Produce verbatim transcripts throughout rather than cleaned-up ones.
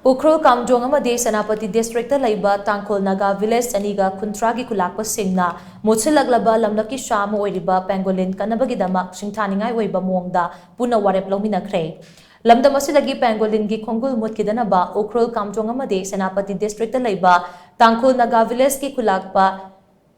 ꯎꯈ꯭ꯔꯨꯜ ꯀꯥꯝꯖꯣꯡ ꯑꯃꯗꯤ ꯁꯦꯅꯥꯄꯇꯤ ꯗꯤꯁꯇ꯭ꯔꯤꯛꯇ ꯂꯩꯕ ꯇꯥꯡꯈꯨꯜ ꯅꯥꯒꯥ ꯚꯤꯂꯦꯖ ꯆꯅꯤꯒ ꯀꯨꯟꯊ꯭ꯔꯥꯒꯤ ꯈꯨꯂꯥꯛꯄꯁꯤꯡꯅ ꯃꯨꯠꯁꯤꯜꯂꯛꯂꯕ ꯂꯝꯂꯛꯀꯤ ꯁꯥ ꯑꯃ ꯑꯣꯏꯔꯤꯕ ꯄꯦꯡꯒꯣꯂꯤꯟ ꯀꯟꯅꯕꯒꯤꯗꯃꯛ ꯁꯤꯡꯊꯥꯅꯤꯡꯉꯥꯏ ꯑꯣꯏꯕ ꯃꯑꯣꯡꯗ ꯄꯨꯟꯅ ꯋꯥꯔꯦꯞ ꯂꯧꯃꯤꯟꯅꯈ꯭ꯔꯦ꯫ ꯂꯝꯗꯝ ꯑꯁꯤꯗꯒꯤ ꯄꯦꯡꯒꯣꯂꯤꯟꯒꯤ ꯈꯣꯡꯒꯨꯜ ꯃꯨꯠꯈꯤꯗꯅꯕ ꯎꯈ꯭ꯔꯨꯜ ꯀꯥꯝꯖꯣꯡ ꯑꯃꯗꯤ ꯁꯦꯅꯥꯄꯇꯤ ꯗꯤꯁꯇ꯭ꯔꯤꯛꯇ ꯂꯩꯕ ꯇꯥꯡꯈꯨꯜ ꯅꯥꯒꯥ ꯚꯤꯂꯦꯖꯀꯤ ꯈꯨꯂꯥꯛꯄ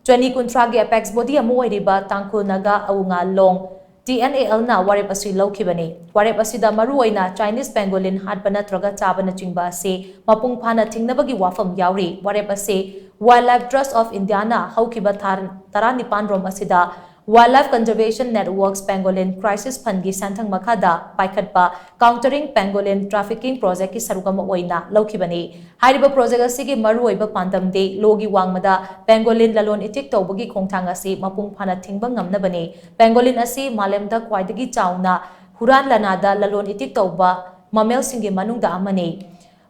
ꯆꯅꯤ ꯀꯨꯟꯊ꯭ꯔꯥꯒꯤ ꯑꯦꯄꯦꯛꯁ ꯕꯣꯗꯤ ꯑꯃ ꯑꯣꯏꯔꯤꯕ ꯇꯥꯡꯈꯨꯜ ꯅꯥꯒꯥ ꯑꯋꯨꯉꯥ ꯂꯣꯡ, ꯇꯤ ꯑꯦꯟ ꯑꯦ ꯑꯦꯜꯅ ꯋꯥꯔꯦꯞ ꯑꯁꯤ ꯂꯧꯈꯤꯕꯅꯤ꯫ ꯋꯥꯔꯦꯞ ꯑꯁꯤꯗ ꯃꯔꯨꯑꯣꯏꯅ ꯆꯥꯏꯅꯤꯁ ꯄꯦꯡꯒꯣꯂꯤꯟ ꯍꯥꯠꯄ ꯅꯠꯇ꯭ꯔꯒ ꯆꯥꯕꯅꯆꯤꯡꯕ ꯑꯁꯤ ꯃꯄꯨꯡ ꯐꯥꯅ ꯊꯤꯡꯅꯕꯒꯤ ꯋꯥꯐꯝ ꯌꯥꯎꯔꯤ꯫ ꯋꯥꯔꯦꯞ ꯑꯁꯤ Wildlife Trust of Indiaꯅ ꯍꯧꯈꯤꯕ ꯊꯥ ꯇꯔꯥꯅꯤꯄꯥꯟ ꯔꯣꯝ ꯑꯁꯤꯗ Wildlife Conservation Networks Pangolin Crisis Fundꯒꯤ ꯁꯦꯟꯊꯪ ꯃꯈꯥꯗ ꯄꯥꯏꯈꯠꯄ Countering Pangolin Trafficking Projectꯀꯤ ꯁꯔꯨꯛ ꯑꯃ ꯑꯣꯏꯅ ꯂꯧꯈꯤꯕꯅꯤ꯫ ꯍꯥꯏꯔꯤꯕ ꯄ꯭ꯔꯣꯖꯦꯛ ꯑꯁꯤꯒꯤ ꯃꯔꯨꯑꯣꯏꯕ ꯄꯥꯟꯗꯝꯗꯤ ꯂꯣꯒꯤ ꯋꯥꯡꯃꯗ ꯄꯦꯡꯒꯣꯂꯤꯟ ꯂꯂꯣꯟ ꯏꯇꯤꯛ ꯇꯧꯕꯒꯤ ꯈꯣꯡꯊꯥꯡ ꯑꯁꯤ ꯃꯄꯨꯡ ꯐꯥꯅ ꯊꯤꯡꯕ ꯉꯝꯅꯕꯅꯤ꯫ ꯄꯦꯡꯒꯣꯂꯤꯟ ꯑꯁꯤ ꯃꯥꯂꯦꯝꯗ ꯈ꯭ꯋꯥꯏꯗꯒꯤ ꯆꯥꯎꯅ ꯍꯨꯔꯥꯟ ꯂꯥꯟꯅꯥꯗ ꯂꯂꯣꯟ ꯏꯇꯤꯛ ꯇꯧꯕ ꯃꯃꯦꯜꯁꯤꯡꯒꯤ ꯃꯅꯨꯡꯗ ꯑꯃꯅꯤ꯫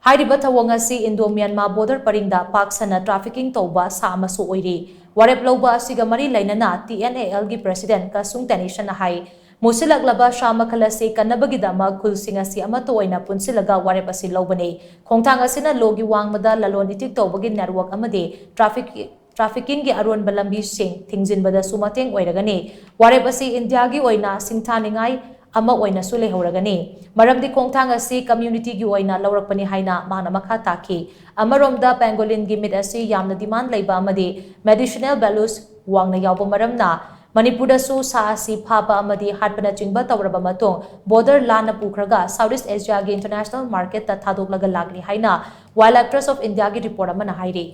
ꯍꯥꯏꯔꯤꯕ ꯊꯧꯑꯣꯡ ꯑꯁꯤ ꯏꯟꯗꯣ ꯃ꯭ꯌꯥꯟꯃꯥꯔ ꯕꯣꯔꯗꯔ ꯄꯔꯤꯡꯗ ꯄꯥꯛ ꯁꯟꯅ ꯇ꯭ꯔꯥꯐꯤꯀꯤꯡ ꯇꯧꯕ ꯁꯥ ꯑꯃꯁꯨ ꯑꯣꯏꯔꯤ꯫ ꯋꯥꯔꯦꯞ ꯂꯧꯕ ꯑꯁꯤꯒ ꯃꯔꯤ ꯂꯩꯅꯅ ꯇꯤ ꯑꯦꯟ ꯑꯦ ꯑꯦꯜꯒꯤ ꯄ꯭ꯔꯦꯁꯤꯗꯦꯟꯠ ꯀꯁꯨꯡ ꯇꯦꯅꯤꯁꯟꯅ ꯍꯥꯏ, ꯃꯨꯠꯁꯤꯜꯂꯛꯂꯕ ꯁꯥ ꯃꯈꯜ ꯑꯁꯤ ꯀꯟꯅꯕꯒꯤꯗꯃꯛ ꯈꯨꯜꯁꯤꯡ ꯑꯁꯤ ꯑꯃꯠꯇ ꯑꯣꯏꯅ ꯄꯨꯟꯁꯤꯜꯂꯒ ꯋꯥꯔꯦꯞ ꯑꯁꯤ ꯂꯧꯕꯅꯤ꯫ ꯈꯣꯡꯊꯥꯡ ꯑꯁꯤꯅ ꯂꯣꯒꯤ ꯋꯥꯡꯃꯗ ꯂꯂꯣꯟ ꯏꯇꯤꯛ ꯇꯧꯕꯒꯤ ꯅꯦꯠꯋꯥꯔꯛ ꯑꯃꯗꯤ ꯇ꯭ꯔꯥꯐꯤꯛ, ꯇ꯭ꯔꯥꯐꯤꯀꯤꯡꯒꯤ ꯑꯔꯣꯟꯕ ꯂꯝꯕꯤꯁꯤꯡ ꯊꯤꯡꯖꯤꯟꯕꯗꯁꯨ ꯃꯇꯦꯡ ꯑꯣꯏꯔꯒꯅꯤ꯫ ꯋꯥꯔꯦꯞ ꯑꯁꯤ ꯏꯟꯗꯤꯌꯥꯒꯤ ꯑꯣꯏꯅ ꯁꯤꯡꯊꯥꯅꯤꯡꯉꯥꯏ ꯑꯃ ꯑꯣꯏꯅꯁꯨ ꯂꯩꯍꯧꯔꯒꯅꯤ, ꯃꯔꯝꯗꯤ ꯈꯣꯡꯊꯥꯡ ꯑꯁꯤ ꯀꯝꯌꯨꯅꯤꯇꯤꯒꯤ ꯑꯣꯏꯅ ꯂꯧꯔꯛꯄꯅꯤ ꯍꯥꯏꯅ ꯃꯍꯥꯛꯅ ꯃꯈꯥ ꯇꯥꯈꯤ꯫ ꯑꯃꯔꯣꯝꯗ, ꯄꯦꯡꯒꯣꯂꯤꯟꯒꯤ ꯃꯤꯠ ꯑꯁꯤ ꯌꯥꯝꯅ ꯗꯤꯃꯥꯟ ꯂꯩꯕ ꯑꯃꯗꯤ ꯃꯦꯗꯤꯁꯤꯅꯦꯜ ꯚꯦꯂꯨꯁ ꯋꯥꯡꯅ ꯌꯥꯎꯕ ꯃꯔꯝꯅ, ꯃꯅꯤꯄꯨꯔꯗꯁꯨ ꯁꯥ ꯑꯁꯤ ꯐꯥꯕ ꯑꯃꯗꯤ ꯍꯥꯠꯄꯅꯆꯤꯡꯕ ꯇꯧꯔꯕ ꯃꯇꯨꯡ, ꯕꯣꯔꯗꯔ ꯂꯥꯟꯅ ꯄꯨꯈ꯭ꯔꯒ ꯁꯥꯎꯠ ꯏꯁ ꯑꯦꯁꯤꯌꯥꯒꯤ ꯏꯟꯇꯔꯅꯦꯁꯅꯦꯜ ꯃꯥꯔꯀꯦꯠꯇ ꯊꯥꯗꯣꯛꯂꯒ ꯂꯥꯛꯂꯤ ꯍꯥꯏꯅ Wildlife Trust of Indiaꯒꯤ ꯔꯤꯄꯣꯔꯠ ꯑꯃꯅ ꯍꯥꯏꯔꯤ꯫